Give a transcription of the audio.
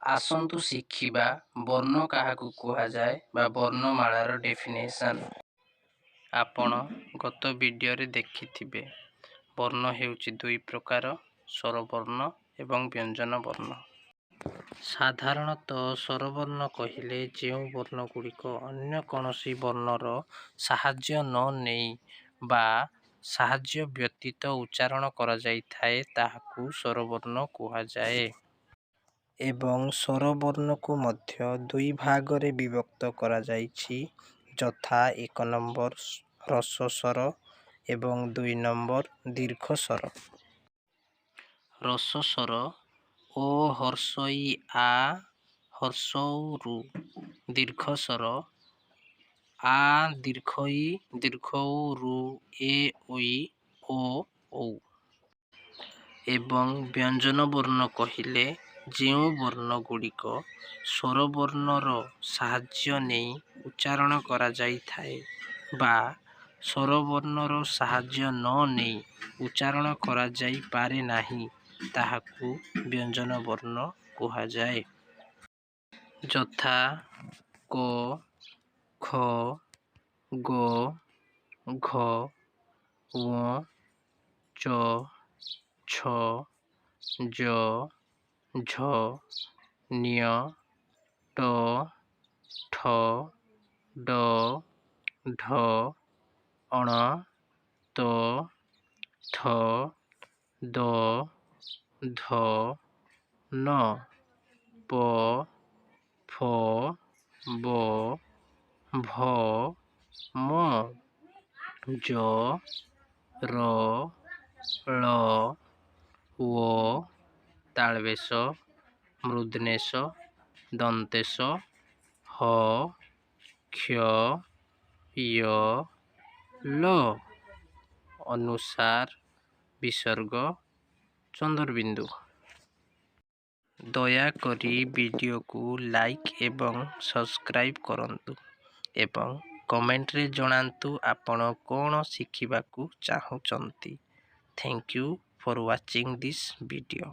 ଆସନ୍ତୁ ଶିଖିବା ବର୍ଣ୍ଣ କାହାକୁ କୁହାଯାଏ ବା ବର୍ଣ୍ଣମାଳାର ଡେଫିନେସନ୍। ଆପଣ ଗତ ଭିଡ଼ିଓରେ ଦେଖିଥିବେ, ବର୍ଣ୍ଣ ହେଉଛି ଦୁଇ ପ୍ରକାର, ସ୍ୱରବର୍ଣ୍ଣ ଏବଂ ବ୍ୟଞ୍ଜନ ବର୍ଣ୍ଣ। ସାଧାରଣତଃ ସ୍ୱରବର୍ଣ୍ଣ କହିଲେ ଯେଉଁ ବର୍ଣ୍ଣଗୁଡ଼ିକ ଅନ୍ୟ କୌଣସି ବର୍ଣ୍ଣର ସାହାଯ୍ୟ ନ ନେଇ ବା ସାହାଯ୍ୟ ବ୍ୟତୀତ ଉଚ୍ଚାରଣ କରାଯାଇଥାଏ, ତାହାକୁ ସ୍ୱରବର୍ଣ୍ଣ କୁହାଯାଏ। ଏବଂ ସ୍ୱରବର୍ଣ୍ଣକୁ ମଧ୍ୟ ଦୁଇ ଭାଗରେ ବିଭକ୍ତ କରାଯାଇଛି, ଯଥା 1 ନମ୍ବର ହ୍ରସ୍ୱ ସ୍ୱର ଏବଂ 2 ନମ୍ବର ଦୀର୍ଘ ସ୍ୱର। ହ୍ରସ୍ୱ ସ୍ୱର: ଓ, ହ୍ରସ୍ୱ ଇ, ଆ, ହ୍ରସ୍ୱ ଉ, ଋ। ଦୀର୍ଘ ସ୍ୱର: ଆ, ଦୀର୍ଘ ଇ, ଦୀର୍ଘ ଉ, ଋ, ଏ, ଐ, ଓ, ଔ। ଏବଂ ବ୍ୟଞ୍ଜନ ବର୍ଣ୍ଣ କହିଲେ ଯେଉଁ ବର୍ଣ୍ଣଗୁଡ଼ିକ ସ୍ୱରବର୍ଣ୍ଣର ସାହାଯ୍ୟ ନେଇ ଉଚ୍ଚାରଣ କରାଯାଇଥାଏ ବା ସ୍ୱରବର୍ଣ୍ଣର ସାହାଯ୍ୟ ନ ନେଇ ଉଚ୍ଚାରଣ କରାଯାଇପାରେ ନାହିଁ, ତାହାକୁ ବ୍ୟଞ୍ଜନ ବର୍ଣ୍ଣ କୁହାଯାଏ। ଯଥା କ, ଖ, ଗ, ଘ, ଞ, ଚ, ଛ, ଜ, ଝ, ଞ, ଟ, ଠ, ଡ, ଢ, ଣ, ତ, ଥ, ଦ, ଧ, ନ, ପ, ଫ, ବ, ଭ, ମ, ଜ, ର, ଳ, ୱ, ତାଳବେଶ, ମୂର୍ଦ୍ଧନ୍ୟ, ଦନ୍ତେଶ, ହ, କ୍ଷ, ୟ, ଲ, ଅନୁସ୍ୱାର, ବିସର୍ଗ, ଚନ୍ଦ୍ରବିନ୍ଦୁ। ଦୟାକରି ଭିଡ଼ିଓକୁ ଲାଇକ୍ ଏବଂ ସବସ୍କ୍ରାଇବ୍ କରନ୍ତୁ ଏବଂ କମେଣ୍ଟରେ ଜଣାନ୍ତୁ ଆପଣ କ'ଣ ଶିଖିବାକୁ ଚାହୁଁଛନ୍ତି। Thank you for watching this video.